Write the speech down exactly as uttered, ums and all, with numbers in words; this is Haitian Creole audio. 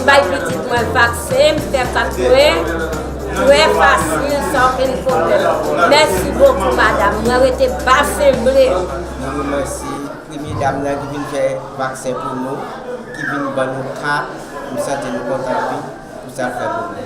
Bay pitit mwen vaksen, m fè kat mwen, trè fasil, san okenn pwoblèm. Mèsi bokou, madanm. Mwen rete pa senble. Nou remèsye premye dam nan ki vin fè vaksen pou nou, ki vin ban nou kat, m santi nou kontan anpil pou sa l fè pou nou.